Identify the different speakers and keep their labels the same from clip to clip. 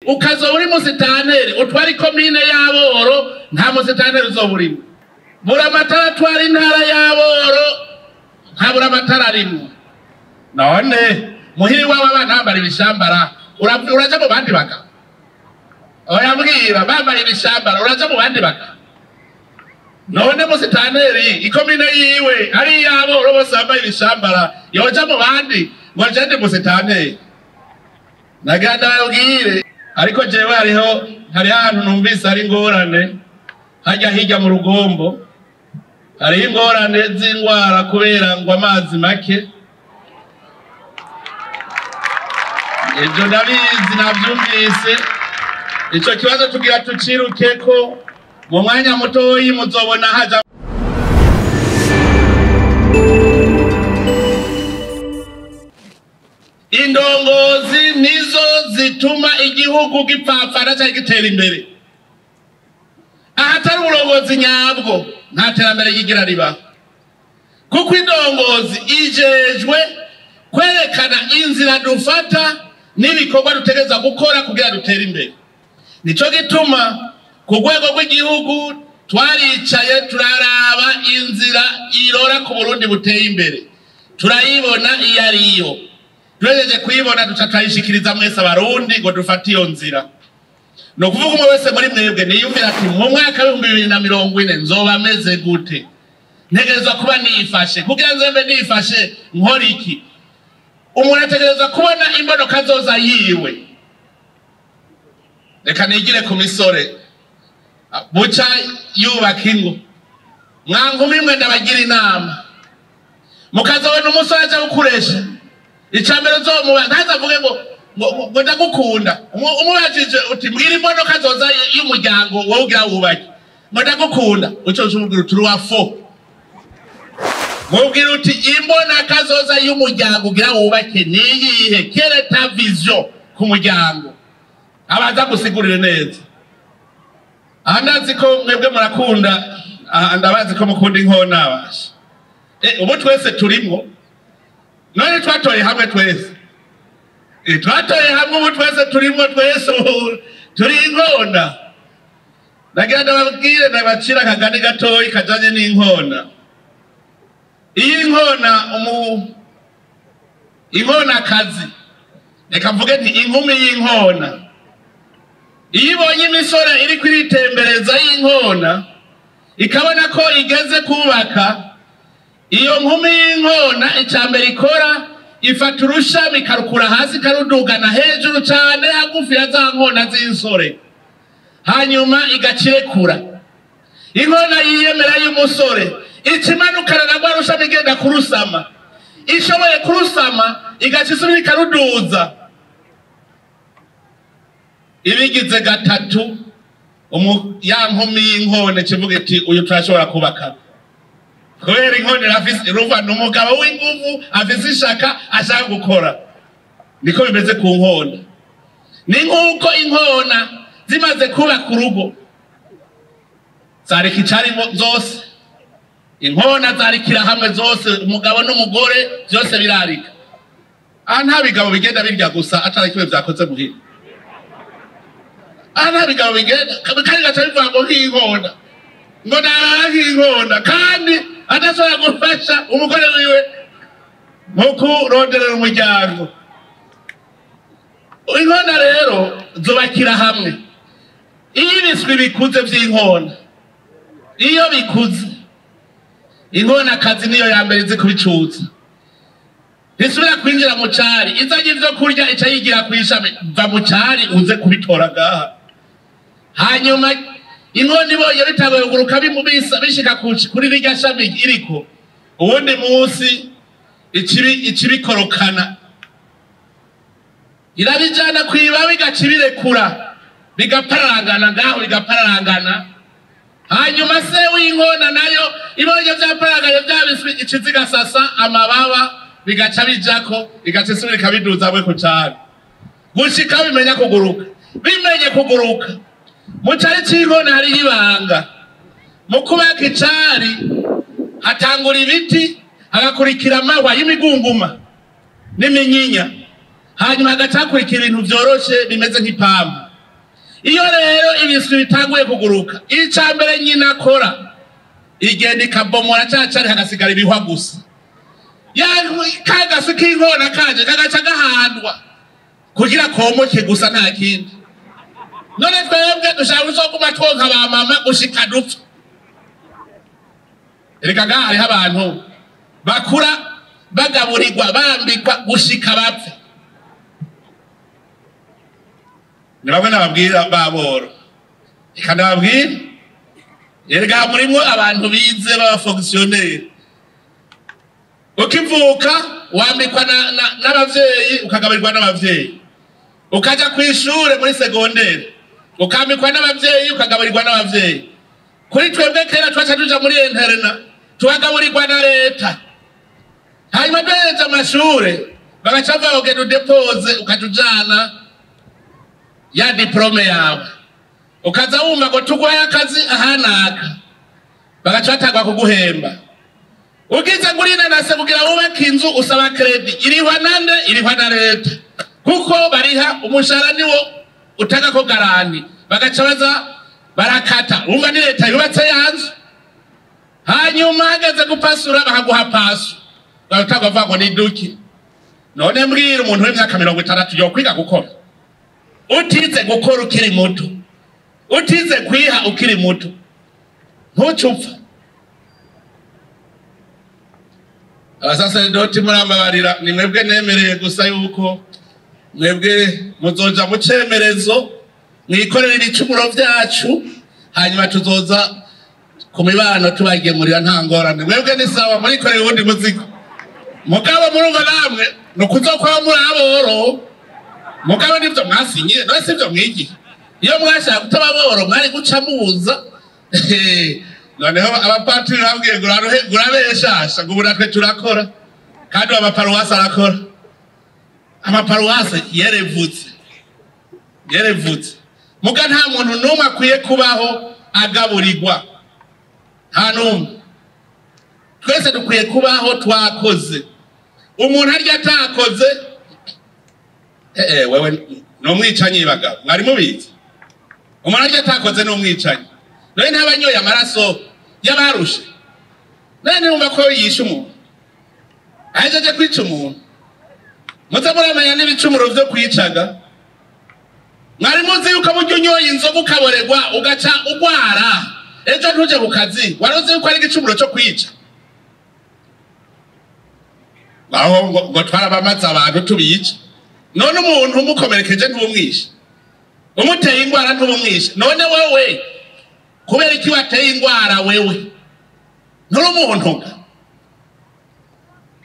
Speaker 1: Ukazoba uri musitaneri utwara ikomine y'Aboro, nta musitaneri uzoba urimo. Buramatari atwara intara y'Aboro, nta buramatari arimwo. None muhiri wawe abana bambara ibishambara, uraja mu bandi bagabo? Oya mbwira, bambaye ibishambara uraja mu bandi bagabo? None musitaneri ikomine yiwe ari iy'Aboro bose bambaye ibishambara, yoja mu bandi ngo aje ndi musitaneri? Nagira ndababwire, ariko jewe hariho ahantu numvise ari ingorane, hajya hirya mu rugombo hariho ingorane z'indwara kubera ngo amazi make. Ibyo ndabizi, nabyumvise. Ico kibazo tugira tucirukeko mu mwanya mutoyi, muzobona haja indongozi nizo zituma igihugu gipfapfana cyangwa gitera imbere. Ahatari uburongozi nyabwo nta terambere ryigira riba, kuko indongozi ijejwe kwerekana inzira dufata n'ibikorwa dutegereza gukora kugira dutere imbere. Nico gituma ku rwego rw'igihugu twaricaye turaraba inzira irora ku Burundi buteye imbere, turayibona iyo ariyo. Tuhejeje kuyibona duca turayishikiriza mwese Abarundi ngo dufate iyo nzira. Ni ukuvuga umwe wese muri mwebwe niyumvira ati mu mwaka w'2040 nzoba meze gute, ntegerezwa kuba nifashe, kugira nzembe nifashe nkora iki? Umuntu ategerezwa kubona imbonoka zoza yiwe. Reka nigire ku misore buca yubaka ingo. Mwankumi mwe ndabagira inama, mukazobona umusore aja gukoresha icambere uzomuba ntazavuge ngo ngo ndagukunda. Umubajije uti mbwira imbonoka zoza y'umuryango wowe ugira wubake, ngo ndagukunda, uco umubwira uti uri fo. Mubwira uti imbonoka zoza y'umuryango ugira wubake niyihe? Quelle est ta vision ku muryango? Abaza gusigurire neza. Aha ndazi ko mwebwe murakunda, ndabazi ko mukunda inkona abasha. Ubu twese turimwo. None twatoye hamwe twese. Twatoye hamwe ubu twese turimwo, twese turi inkona. Nagira ndababwire ndabacira akagani gatoyi kajanye n'inkona. Iyi inkona inkona kazi, reka mvuge nti inkumi y'inkona, iyo ibonye imisore iri kwiritembereza y'inkona ikabona ko igeze kubaka, iyo nkumi y'inkona icambere ikora ifata urushami ikarukura hasi ikarudugana hejuru cane hagufi ya za nkona z'insore, hanyuma igacirekura. Inkona yiyemera y'umusore ikimanukana na rwa rushami igenda kurusama, ishoboye kurusama igaca isubira ikaruduza. Ibigize gatatu ya nkumi y'inkone kivuga iti uyu turashobora kubaka, kubera inkone irafise ruva ni umugabo w'inguvu afise ishaka ashaka gukora. Niko bimeze ku nkona. Ni nkuko inkona zimaze kubaka urugo zareka icarimo zose, inkona zarikira hamwe zose, umugabo n'umugore byose birarika. Aha nta bigabo bigenda birya gusa atari kimwe vyakoze muhira. Aha nta bigabo bigenda kandi gaca bivuga ngo nk'inkona, ngo narara nk'inkona, kandi adashobora gufasha umugore wiwe mu kuronderera umuryango. Inkona rero zubakira hamwe. Iyo ibiswi bikuze vy'inkona, iyo bikuze inkona kazi niyo ya mbere izi kubicuza, ntisubira kwinjira mu cari, izanye ivyo kurya ica yigira kw'ishami, va mu cari uze kubitora ngaha. Hanyuma inkona ibonye bitanguye kuguruka bishika kuri rirya shami iriko, uwundi munsi icibikorokana irabijana kw'ibabi igaca ibirekura, bigapararangana ngaho, bigapararangana. Hanyuma se w'inkona nayo ibonye vyapararanganye vyabiswi ica zigasasa amababa bigaca bijako, bigaca isubira ikabiduza hamwe ku cari gushika bimenya kuguruka. Bimenye kuguruka mu cari c'inkona hariho ibanga. Mu kubaka icari hatangura ibiti, hagakurikira amahwa y'imigunguma n'iminyinya, hanyuma hagaca hakurikira ibintu vyoroshe bimeze nk'ipampa. Iyo rero ibiswi bitanguye kuguruka, ica mbere nyina akora igenda ikabomora ca cari, hagasigara ibihwa gusa. Ka gaswi k'inkona kaje kagaca gahandwa kugira komoke gusa, nta kindi. None twebwe dushaka kuzoguma twonka ba mama gushika dupfa? Erega ngaha hariho abantu bakura bagaburirwa, bambikwa, gushika bapfe. Ni bamwe nababwira baboro. Reka ndababwira, erega murimwo abantu bize b'abafonctionnaires. Ukivuka wambikwa n'abavyeyi, ukagaburirwa n'abavyeyi, ukaja kw'ishure muri secondaire ukambikwa n'abavyeyi, ukagaburirwa n'abavyeyi. Kuri twebwe kera twaca tuja muri internat, tukagaburirwa na leta. Hanyuma duhereje amashure bagaca bavuga ugenda udéposé, ukaja ujana ya diplôme yawe, ukaza wumva ngo tuguhaye akazi ahanaka, bagaca batagwa kuguhemba. Ugize ngo urinanase kugira wubake inzu, usaba crédit. Irihwa nande? Irihwa na leta, kuko bariha umushahara niwo utanga ko garantie, bagaca baza barakata. Wumva ni leta yubatse ya nzu. Hanyuma hageze gupasura bakaguha pasu, bagatanga bavuga ngo ni duki. None mbwira, umuntu w'imyaka 60 yokwiga gukora? Utize gukora ukiri muto, utize kwiha ukiri muto, ntucupfa. Abasaseredoti murambabarira, ni mwebwe nemereye gusa yuko mwebwe muzoja mu cemerezo mwikorera ibicumuro vyacu, hanyuma tuzoza ku mibano tubagemurira, nta ngorane. Mwebwe ni sawa, murikorera uwundi muzigo. Mugabo murumva namwe ni ukuzokwaba muri aboro. Mugabo nivyo mwasinyiye, none sivyo mwigiye? Iyo mwashaka kutaba aboro mwari guca muza. Noneho abapatiri babwiye ngo urabeshasha, ngo ubu natwe turakora, kandi amaparuwasi arakora. Amaparuwasi yerevutse, yerevutse. Muga nta muntu n'umwe akwiye kubaho agaburirwa, nta n'umwe. Twese dukwiye kubaho twakoze. Umuntu arya atakoze, wewe ni umwicanyi. Bagabo, mwari mubizi? Umuntu arya atakoze ni umwicanyi. None ntabanyoye amaraso y'abarushe? None ntiwumva ko yishe umuntu, ahejeje kwica umuntu? Muze muramenya n'ibicumuro vyo kwicaga. Mwari muzi yuko burya unyoye inzoga ukaborerwa, ugaca ugwara, ejo ntuje ku kazi, wari uzi yuko ari igicumuro co kwica? Aho ngo twarabamaze abantu tubica. None umuntu umukomerekeje ntubumwishe, umuteye ingwara ntubumwishe? None wewe kubera iki wateye ingwara? Wewe nturi umuntu ga?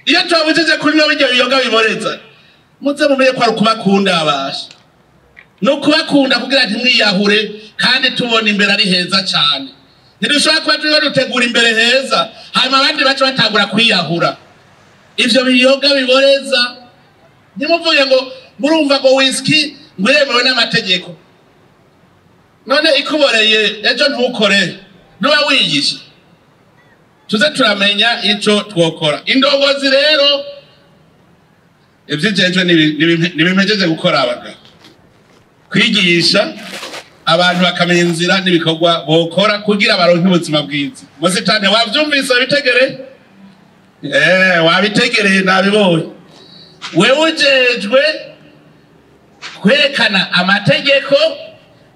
Speaker 1: Iyo tubabujije kunywa bijya biyoga biboreza, muze mumenye ko ari ukubakunda. Abasha ni ukubakunda kugira ntimwiyahure, kandi tubona imbere ari heza cyane. Ntidushobora kuba turiho dutegura imbere heza, hanyuma abandi baca batangura kwiyahura ivyo biyoga biboreza. Ntimuvuge ngo murumva ngo whisky ngo iremewe n'amategeko. None ikuboreye ejo ntukore, ntuba wiyishe? Tuze turamenya ico twokora. Indongozi rero ivyijejwe nibimpejeje gukora, abagabo, kwigisha abantu bakamenya inzira n'ibikorwa bokora kugira baronke ubuzima bwiza. Musitani, wavyumvise? Wabitegere, wabitegereye, nabibonye. Wewe ujejwe kwerekana amategeko,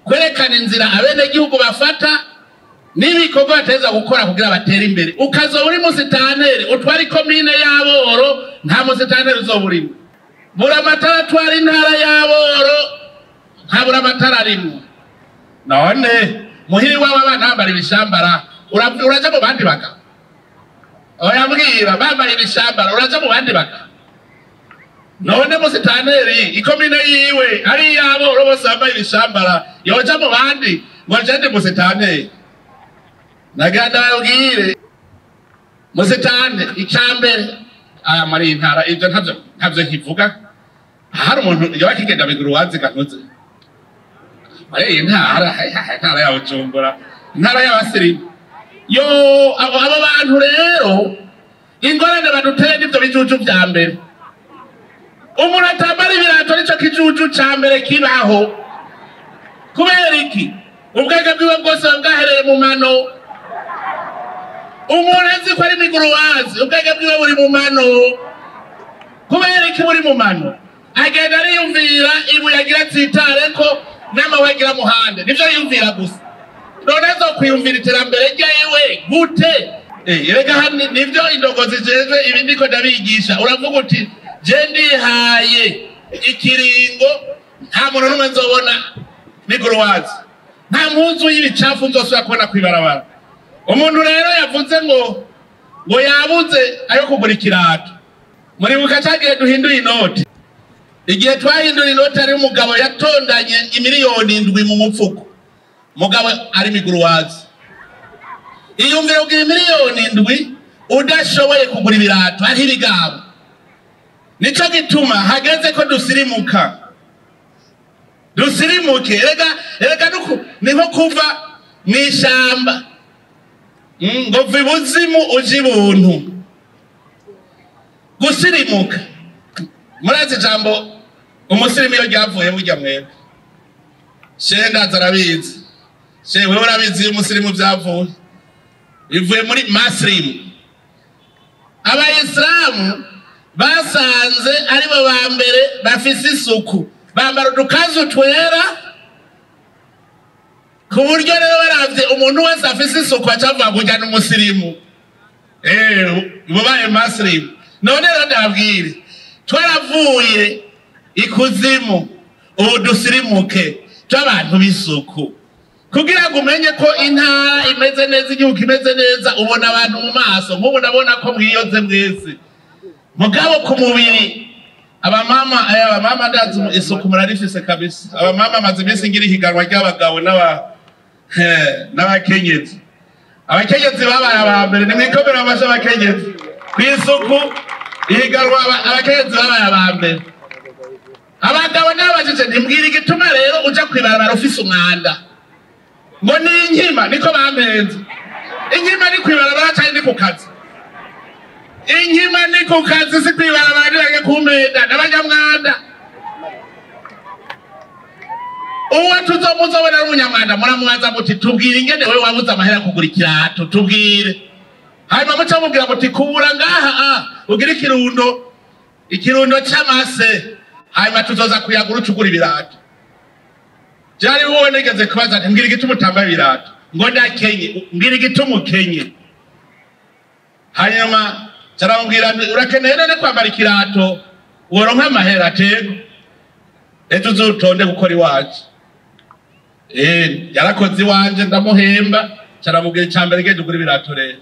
Speaker 1: kwerekana inzira abenegihugu bafata n'ibikorwa bateza gukora kugira batere imbere. Ukazoba uri musitaneri utwara ikomine y'aboro, nta musitaneri uzoba urimo. Buramatara atwara intara y'aboro, nta buramatara arimwo. None muhiri wawe abana bambara ibishambara, uraja mu bandi bagabo? Oya, mbwira, bambaye ibishambara, uraja mu bandi bagabo? None musitaneri ikomine yiwe ari iy'aboro, bose bambaye ibishambara, yoja mu bandi ngo je ndi musitaneri? Nagira ndababwire, musitante icambere aya muri iyi ntara, ibyo ntavyo nkivuga. Hari umuntu yoba akigenda bigura uwazi gantuze muri iyi ntara, intara ya Bujumbura, intara y'abasirimu. Yo, abo bantu rero ingorane baduteye n'ivyo bijuju vya mbere. Umuntu atambara ibirato nico kijuju ca mbere kibaho. Kubera Kubera iki? Ubwenge bwiwe bwose buba bwahereye mu mano. Umuntu azi ko ari miguruwazi, ubwenge bwiwe buri mu mano. Kubera iki buri mu mano? Agenda ariyumvira ibuye agira atsitare ko n'amabuye agira muhande, nivyo yiyumvira gusa. None azokwiyumvira iterambere ryiwe gute? Erega hano nivyo indongozi jejwe ibi ndiko ndabigisha. Uravuga uti: "Je ndihaye ikiringo, nta muntu n'umwe nzobona miguruwazi, nta mpuzu y'ibicafu nzosubira kubona kw'ibarabara." Umuntu rero yavuze ngo yabuze ayo kugura ikirato. Muribuka cagihe duhinduye inoti? Igihe twahindura inoti, ari umugabo yatondanye imiliyoni 7 mu mufuko. Mugabo ari miguruwazi, iyumvira kugira imiliyoni 7 udashoboye kugura ibirato, hariho ibigabo. Nico gituma hageze ko dusirimuka, dusirimuke. Erega ni nko kuva mw'ishamba, ngo va ibuzimu uje ibuntu. Gusirimuka, murazi ijambo umusirimu iyo ryavuye? Burya mwebwe, shehe ndaza arabizi. Shehe, wewe urabizi iyo umusirimu vyavuye? Bivuye muri masirimu. Abayisilamu basanze aribo ba mbere bafise isuku, bambara udukanzu twera, ku buryo rero baravye umuntu wese afise isuku acavuga ngo ujya n'umusirimu. Bubaye masirimu. None rero ndababwire, twaravuye ikuzimu, ubu dusirimuke tw'abantu b'isuku. Kugira ngo umenye ko intara imeze neza, igihugu kimeze neza, ubona abantu mu maso. Nk'ubu ndabona ko mwiyoze mwese, mugabo ku mubiri abamama, aya abamama ndazi isuku murarifise kabisa. Abamama, amaze iminsi ngira ihiganwa ry'abagabo n'abakenyezi. Abakenyezi babaye aba mbere. Nimwikomere amashyi abakenyezi ku isuku. Ihiganwa, abakenyezi babaye aba mbere. Abagabo nabajije ntimbwira igituma rero uja kwibarabara ufise umwanda, ngo ni inkima. Niko bampenze. Inkima ni kwibarabara canke ni ku kazi? Inkima ni ku kazi, si kwibarabara. Ntibage kumpenda n'abanyamwanda. Uwo tuzomuzobona ari umunyamwanda, muramubaza muti: "Tubwire ingene wewe wabuze amahera yo kugura ikirato, tubwire." Hanyuma muca mubwira muti: "Kubura ngaha, ugire ikirundo c'amase, hanyuma tuzoza kuyagura ucugura ibirato." Byari wowe nigeze kubaza nti: "Mbwira igituma utambaye ibirato." Ngo: "Ndakenye." Mbwira igituma ukenye. Hanyuma caramubwira nti: "Urakeneye none kwambara ikirato woronka amahera?" Atego ejo uzotonde gukora iwacu. Yarakoze iwanje, ndamuhemba. Caramubwira: "Icya mbere, genda ugura ibirato." Rero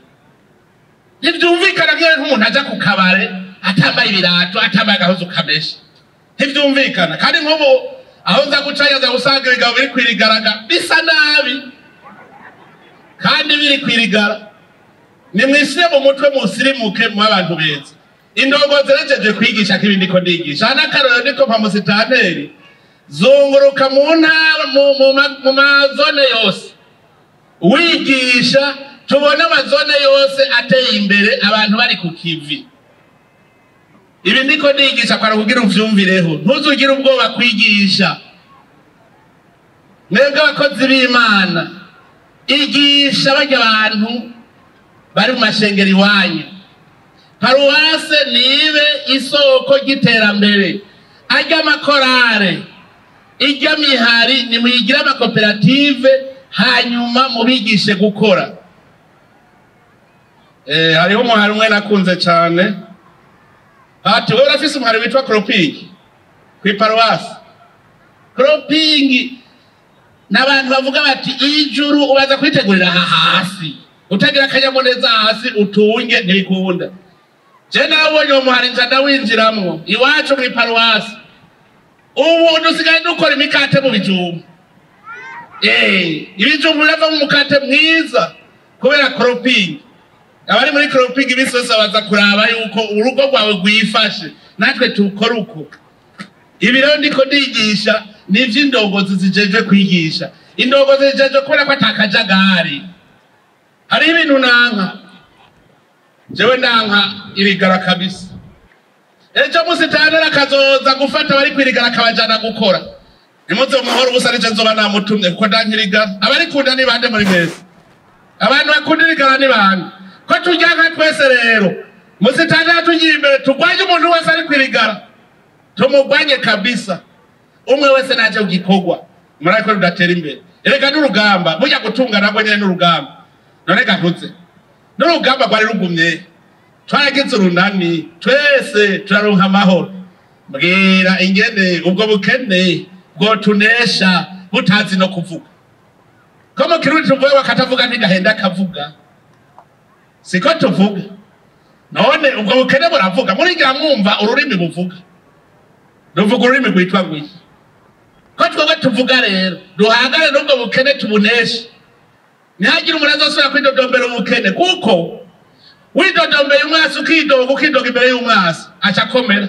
Speaker 1: ntivyumvikana nk'iyo nk'umuntu aja ku kabare atambaye ibirato, atambaye agahuzu kameshe, ntivyumvikana. Kandi nk'ubu aho nza guca, yaza gusanga ibigabo biri kwirigaraga bisa nabi kandi biri kwirigara. Nimwisire mu mutwe, musirimuke mu abantu beza. Indongo zerejeje kwigisha ko ibindi ko ndigisha hano akarorero niko mpa musitanteri. Zunguruka mu ntara, mu mazone yose wigisha, tubone amazone yose ateye imbere, abantu bari ku kivi. Ibi ndiko ndigisha kwara kugira uvyumvireho, ntuzugire ubwoba kwigisha. Mwebwe abakozi b'Imana, igisha barya abantu bari mu mashengero iwanyu. Paruwase nibe isoko ry'iterambere. Arya amakorare, irya mihari, nimuyigire amakoperative, hanyuma mubigishe gukora. Hariho umuhari umwe nakunze cyane. Ati: "Wowe urafise umuhari witwa Koropingi kw'iparuwasi." Koropingi n'abantu bavuga bati: "Ijuru ubaza kwitegurira aha hasi, utagira akanyamuneza hasi utunge ntibikunda." Je nabonye uwo muhari, nca ndawinjiramwo iwacu mw'iparuwasi. Ubu dusigaye dukora imikate mu bijumbu. Ibijumbu biravamo umukate mwiza kubera koropingi. Abari muri koropingi iminsi yose baza kuraba yuko urugo rwawe rwifashe. Natwe tukora uko. Ibi rero ndiko ndigisha ni ivy'indongozi zijejwe kwigisha. Indongozi zijejwe kubera ko atakajagari. Hariho ibintu nanka jewe, nanka irigara kabisa. Ejo musitantera akazoza gufata abari kwirigara akabajana gukora. Nimuze muhora ubusa nije nzoba namutumye kuko ndankirigara. Abarikunda ni bande muri mwese? Abantu bakunda irigara ni bande? Ko turya nka twese rero musitanteri tugiye imbere turwanye umuntu wese ari kwirigara, tumugwanye kabisa. Umwe wese naje kugikorwa murako rudatera imbere. Erega n'urugamba burya gutunga nabwo nyene n'urugamba. None gahuze n'urugamba rwari rugumye, twaragize urunani twese turaronka amahoro. Mbwira ingene ubwo bukene bwotunesha butazi no kuvuga. Ko mu Kirundi tuvuga bakatavuga ntigahenda akavuga, siko tuvuga. None ubwo bukene buravuga, murigira mwumva ururimi buvuga, ruvuga ururimi rwitwa ngwiki. Ko twebwe tuvuga rero duhangane n'ubwo bukene tubuneshe, ntihagire umuntu azosubira kwidodombera ubukene, kuko widodombeye umwasi ukidoga ukidoga imbere y'umwasi aca akomera.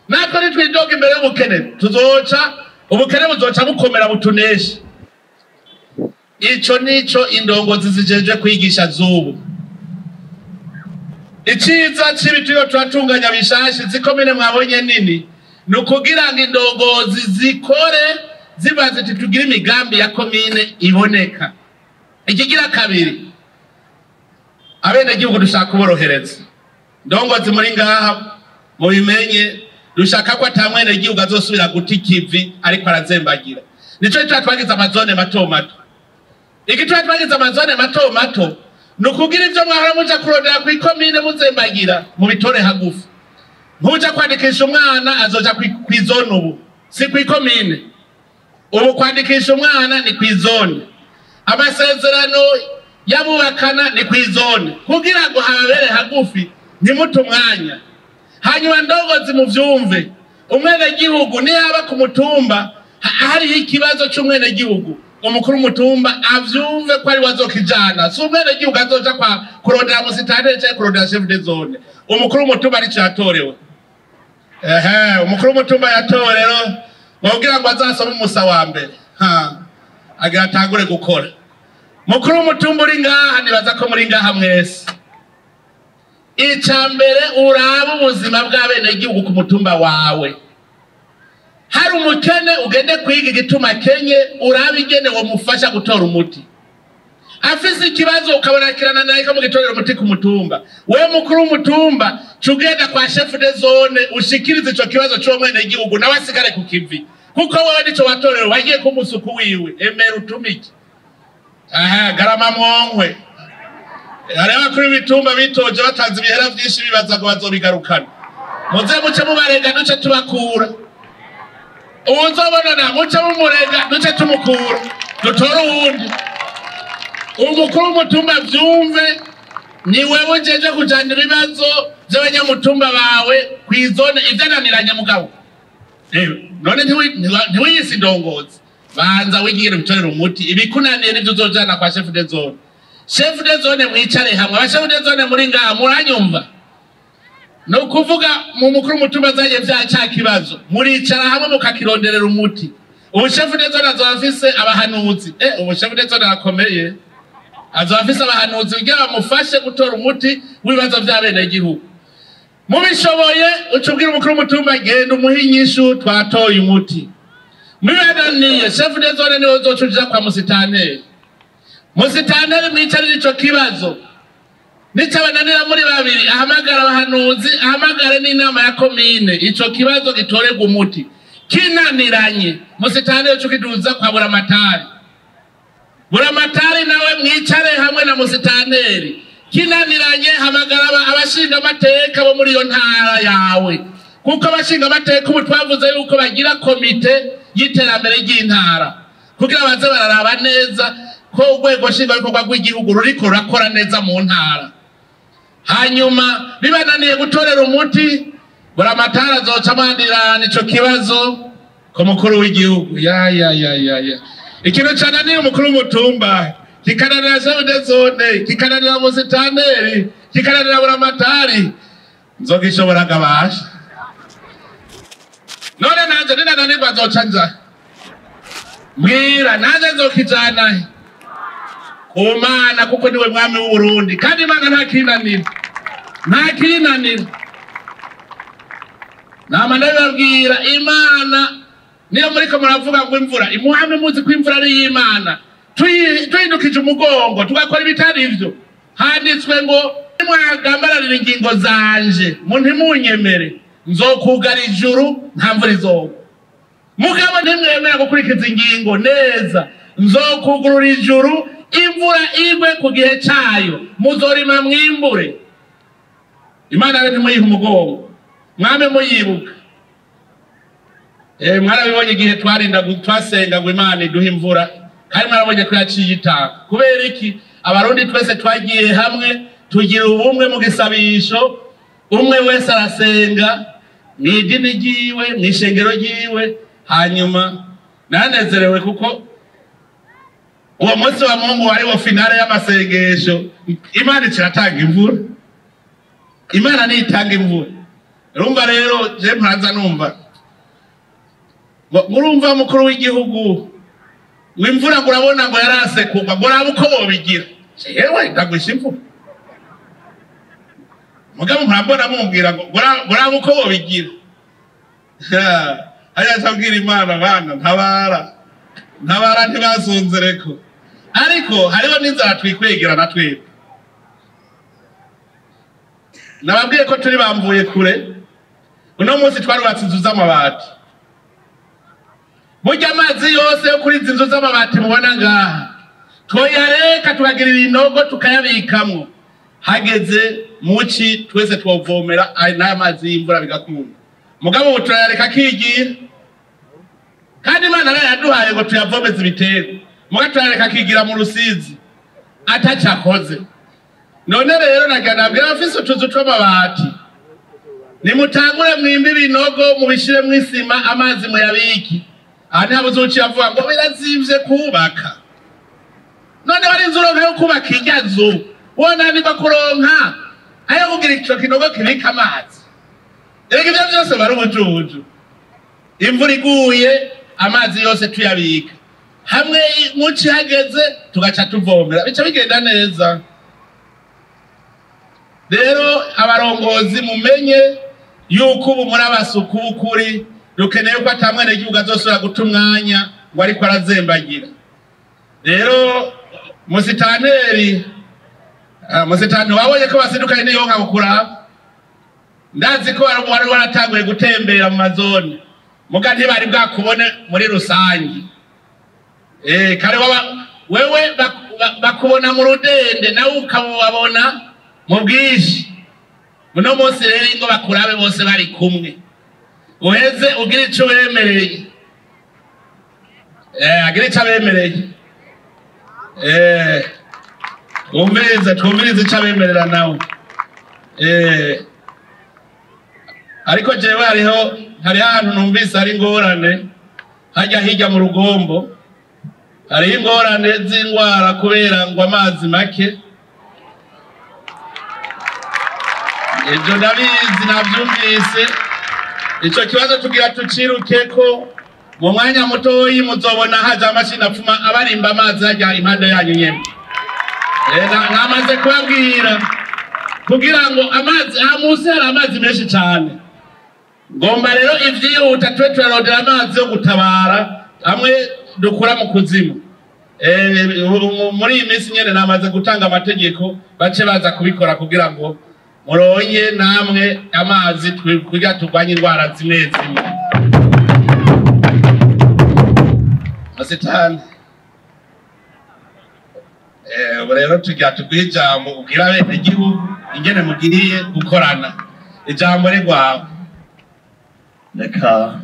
Speaker 1: Natwe nitwidoga imbere y'ubukene tuzoca ubukene buzoca bukomera butuneshe. Ico nico indongozi zijeje kwigisha zubu. Iciza cibi tuyo turatunganya bishashi zikomene mwabonye nini, ni ukugira ngo indongozi zikore ziba ziti tugire imigambi ya komine iboneka. Ikigira kabiri, abenegihugu dushaka kuborohereza. Ndongozi muri ngaha mubimenye, dushaka ko ata mwenegihugu azosubira guta ikivi ariko arazembagira. Nico gituma twagize amazone mato mato. Igituma twagize amazone mato mato ni ukugira ivyo mwahora muja kurondera kw'ikomine muzembagira mubitore hagufi. Ntuja kwandikisha umwana azoja kw'izone ubu, si kw'ikomine. Ubu kwandikisha umwana ni kw'izone, amasezerano y'abubakana ni kw'izone, kugira ngo hababere hagufi ntimute umwanya. Hanyuma ndongozi muvyumve, umwenegihugu niyaba ku mutumba hariho ikibazo c'umwenegihugu, umukuru w'umutumba avyumve ko ari we azokijana. Si umwenegihugu azoja kwa kurondera musitanteri canke kurondera chef de zone. Umukuru w'umutumba arico yatorewe. Ehe, umukuru w'umutumba yatowe rero kugira ngo azasome umusa wa mbere, agira atangure gukora. Mukuru w'umutumba uri ngaha, nibaza ko muri ngaha mwese. Ica mbere uraba ubuzima bw'abenegihugu ku mutumba wawe. Hari umukene ugende kwiga igituma kenye, urabe ingene womufasha gutora umuti. Afise ikibazo ukabona kirana naye kamugitorera umuti ku mutumba. Wewe mukuru w'umutumba cugenda kwa chef de zone ushikirize ico kibazo c'uwo mwenegihugu nawe asigare ku kivi, kuko wewe nico watorewe, wagiye kumusuku wiwe. Emera utumike. Aha, garama mwonkwe. Hariho abakuru b'ibitumba bitoje batanze ibihera vyinshi bibaza ngo bazobigarukana. Muze muce mubarega duce tubakura. Uwuzobonana muce mumurega duce tumukura, dutore uwundi. Umukuru w'umutumba vyumve, ni wewe ujeje kujana ibibazo vy'abanyamutumba bawe kw'izone ivyananiranye mugabo. None ntiwiyise indongozi, banza wigire ubitorere umuti, ibikunaniye nivyo uzojana kwa chef de zone. Chef de zone mwicare hamwe, aba chef de zone muri ngaha muranyumva? Ni ukuvuga mu mukuru w'umutumba azanye vya ca kibazo, muricara hamwe mukakironderera umuti. Ubu chef de zone azoba afise abahanuzi. Ubu chef de zone arakomeye, azoba afise abahanuzi kugira bamufashe gutora umuti w'ibibazo vy'abenegihugu. Mubishoboye uca ubwira umukuru w'umutumba genda umuhe inyishu twatoye umuti. Mubibananiye chef de zone niwe uzoca uja kwa musitanteri. Musitanteri mwicarire ico kibazo, nicabananira muri babiri ahamagara abahanuzi, ahamagare n'inama ya komine, ico kibazo gitorerwe umuti. Kinaniranye musitanteri uca ukiduza kwa Buramatari. Buramatari nawe mwicare hamwe na musitanteri. Kinaniranye hamagara abashinga amateka bo muri iyo ntara yawe, kuko abashinga amateka ubu twavuze yuko bagira komite y'iterambere ry'intara, kugira baze bararaba neza ko urwego nshingwabikorwa rw'igihugu ruriko rurakora neza mu ntara. Hanyuma bibananiye gutorera umuti, Buramatari azoca amandirana ico kibazo ku mukuru w'igihugu. Ya ya ya ya ya, ikintu cananiye umukuru w'umutumba kikananira chef de zone, kikananira musitanteri, kikananira Buramatari, nzogishobora gabasha. None nanje ninananirwa nzoca nja mbwira, nanje nzokijana ku Mana, kuko niwe mwami w'Uburundi, kandi Imana ntakinanira, ntakinanira. Nama ndabibabwira, Imana Niyo muriko muravuga ngo imvura imuhame, muzi ko imvura ari iy'Imana. Tuhindukije umugongo tugakora ibitari ivyo, handitswe ngo mwagambararira ingingo zanje mu ntimunyemere, nzokugara ijuru nta mvura izogwa. Mugabo ntimwemera gukurikiza ingingo neza, nzokugurura ijuru imvura igwe ku gihe cayo, muzorima mwimbure. Imana rero ntimuyihe umugongo, mwame muyibuka. Mwarabibonye igihe twarinda twasenga ngo Imana iduhe imvura, kandi mwarabonye ko yaciye itanga. Kubera iki? Abarundi twese twagiye hamwe tugira ubumwe mu gisabisho, umwe wese arasenga mw'idini ryiwe, mw'ishengero ryiwe. Hanyuma nanezerewe kuko uwo munsi wa Mungu wari wo finale y'amasengesho. Imana ikiratanga imvura, Imana nitanga imvura. Urumva rero je mpaza numva murumva mukuru w'igihugu ngo imvura ngo urabona ngo yarase kugwa, ngo uraba uko bobigira. Jewe ndagwisha imvura, mugabo murambona mumbwira ngo uraba uko bobigira. Hariya ncabwira Imana, bana ntabara ntabara ntibasonzereko. Ariko hariho n'inzara twikwegera na twebwe. Nababwiye ko turi bamvuye kure. Uno munsi twarubatse inzu z'amabati. Burya amazi yose yo kuri izi nzu z'amabati mubona ngaha twoyareka tukagira ibinogo tukayabikamwo, hageze muci twese twovomera n'aya mazi y'imvura bigakunda. Mugabo ubu turayareka akigira, kandi Imana yarayaduhaye ngo tuyavomeze ibiterwa, muga turayareka akigira mu Rusizi atacakoze. None rero nagira nabwira abafise utuzu tw'amabati, nimutangure mwimbe ibinogo mubishiremwo isima, amazi muyabike. Aha ntihabuze uzuciye avuga ngo birazimvye kubaka. None wari inzu uronka yo kubaka irya nzu, wonanirwa kuronka ayo kugira ico kinogo kibika amazi. Erega ivyo vyose bari ubujuju. Imvura iguye amazi yose tuyabika hamwe, muci hageze tugaca tuvomera, bica bigenda neza. Rero abarongozi mumenye yuko ubu muri abasuku b'ukuri, dukeneye ko ata mwenegihugu azosubira guta umwanya ngo ariko arazembagira. Rero musitaneri, musitanteri wabonye ko basidukanye n'iyo nka ndazi ko wari waratanguye gutembera mu mazone, muga ntibari bwakubone muri rusangi. Kare wewe bakubona mu rudende, nawe ukababona mu bwinshi. Uno munsi rero ingo bakurabe bose bari kumwe, uheze ugira ico bemereye. Agira ico abemereye. Twumvirize ico abemerera nawe. Ariko jewe hariho ahantu numvise hari ingorane, hajya hirya mu rugombo hariho ingorane z'indwara kubera ngo amazi make. Ibyo ndabizi nabyumvise. Ico kibazo tugira tucirukeko mu mwanya mutoyi, muzobona haja amashini apfuma abarimba amazi hajya impande yanyu nyene. Namaze kubabwira kugira ngo amazi aha munsi hari amazi menshi cane. Ngomba rero ivyihuta tube turarondera amazi yo gutabara amwe dukura mu kuzimu. Muri iyi minsi nyene namaze gutanga amategeko bace baza kubikora kugira ngo muronye namwe amazi kugira turwanye indwara zimwe zimwe. Masitani, ubu rero tugira tuguhe ijambo ubwira abenegihugu ingene mugiriye gukorana. Ijambo rigwawe.
Speaker 2: Reka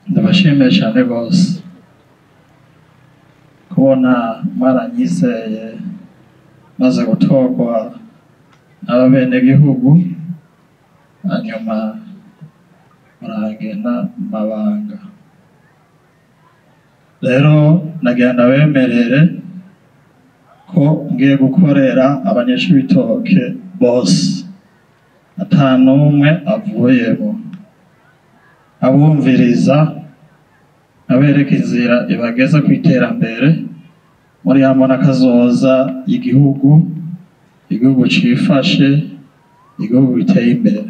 Speaker 2: ndabashimiye cyane rwose kubona mwaranyizeye maze gutorwa n'abenegihugu, hanyuma muragenda mabanga. Rero nagira ndabemerere ko ngiye gukorera abanyeshuri bose ata n'umwe avuyemo, abumviriza abereka inzira ibageza ku iterambere muri ya mbona kazoza y'igihugu, igihugu cifashe, igihugu biteye imbere.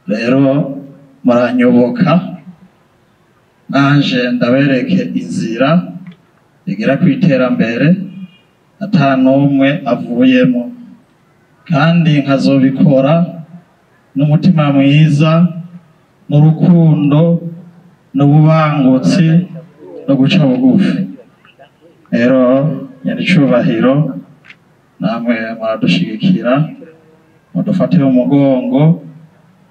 Speaker 2: Rero muranyoboka Nanje ndabereke inzira igera ku iterambere ata n'umwe avuyemo, kandi nkazobikora n'umutima mwiza n'urukundo n'ububangutsi no guca bugufi. Rero nyenicubahiro, namwe muradushigikira, mudufate mu mugongo,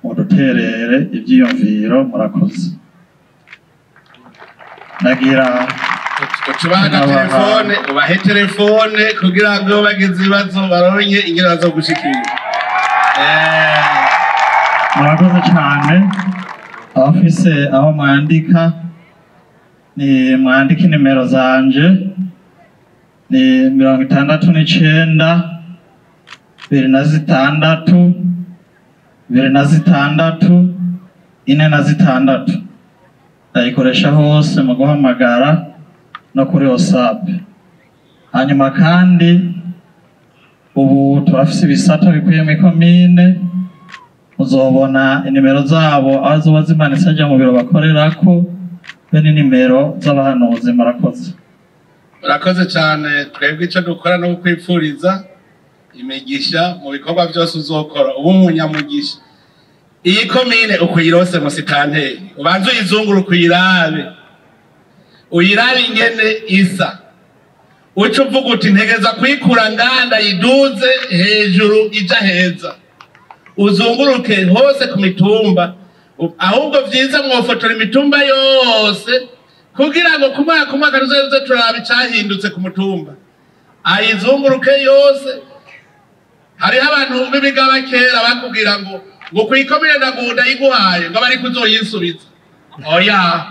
Speaker 2: muduterere ivyiyumviro. Murakoze. Nagira
Speaker 1: ucubaha telefone, ubahe telefone kugira ngo bagize ibibazo baronke ingene bazogushikira.
Speaker 2: Murakoze cyane. Abafise aho mwandika, ni mwandike inimero zanje: ni 69 26 26 46. Ndayikoresha hose mu guhamagara no kuri WhatsApp. Hanyuma kandi ubu turafise ibisata bikwiye mw'ikomine, muzobona inimero zabo aho zoba zimanitse hajya mu biro bakorerako, be n'inimero z'abahanuzi. Murakoze.
Speaker 1: Urakoze cyane. Twebwe icyo dukora no kukwipfuriza imigisha mu bikorwa byose uzokora, uba umunyamugisha. Iyi komine ukuyirose, musitanteri, ubanze uyizunguruke, uyirabe, uyirabe ingene isa, uca uvuga uti: "Ntegeza kuyikura nganda yiduze hejuru ija heza." Uzunguruke hose ku mitumba. Ahubwo vyiza mwofotora imitumba yose kugira ngo ku mwaka ku mwaka tuzoze turaba icahindutse ku mutumba. Ayizunguruke yose. Hariho abantu b'ibigaba kera bakubwira ngo kw'ikomine ndagunda yiguhaye, ngo bari kuzoyisubiza. Oya,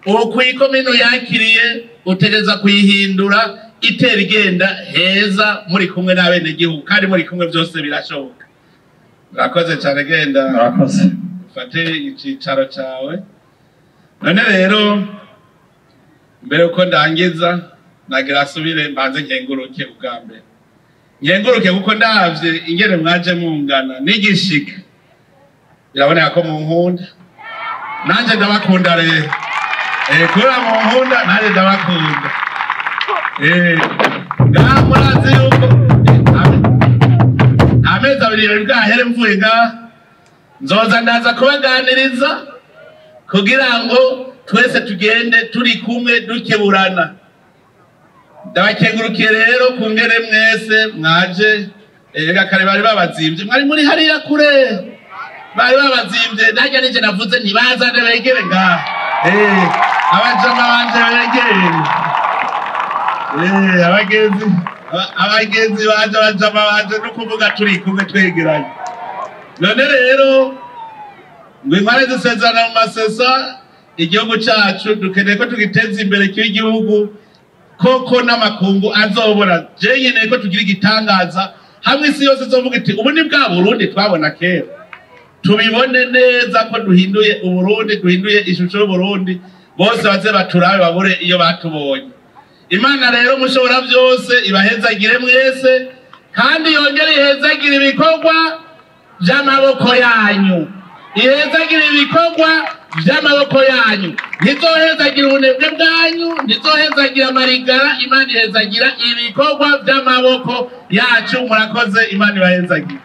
Speaker 1: ubu kw'ikomine uyakiriye, utegereza kuyihindura itera igenda heza, muri kumwe n'abenegihugu, kandi muri kumwe byose birashoboka. Murakoze cyane, genda.
Speaker 2: Murakoze.
Speaker 1: Ufate icicaro cawe. None rero, mbere uko ndangiza, nagira asubire mbanze nkenguruke. Ubwa mbere nkenguruke kuko ndavye ingene mwaje mungana n'igishika, biraboneka ko munkunda, nanje ndabakunda. Rero kubera munkunda, nanje ndabakunda. Ngaha murazi yuko amezi 2 yari bwahere mvuye ngaha, nzoza ndaza kubaganiriza kugira ngo twese tugende turi kumwe dukeburana. Ndabakengurukiye rero ku ngere mwese mwaje. Ega kare bari babazimvye, mwari muri hariya kure, bari babazimvye. Najya nije navuze ntibazane, begere ngaha. Abajama banje begere. Abagenzi, abagenzi banje, abajama banje, no kuvuga turi kumwe twegeranye. None rero ngo inkware zisezerana mu masesa. Igihugu cacu dukeneye ko tugiteza imbere, kiba igihugu koko n'amakungu azobora. Je nkeneye ko tugira igitangaza hamwe isi yose izovuga iti: "Ubu ni bwa Burundi twabona kera." Tubibone neza ko duhinduye Uburundi, duhinduye ishusho y'Uburundi, bose baze baturabe babure iyo batubonye. Imana rero mushobora byose ibahezagire mwese, kandi yongere ihezagire ibikorwa by'amaboko yanyu, ihezagire ibikorwa by'amaboko yanyu. Ntizohezagira ubunebwe bwanyu, ntizohezagira amarigara. Imana ihezagira ibikorwa by'amaboko yacu. Murakoze, Imana ibahezagire.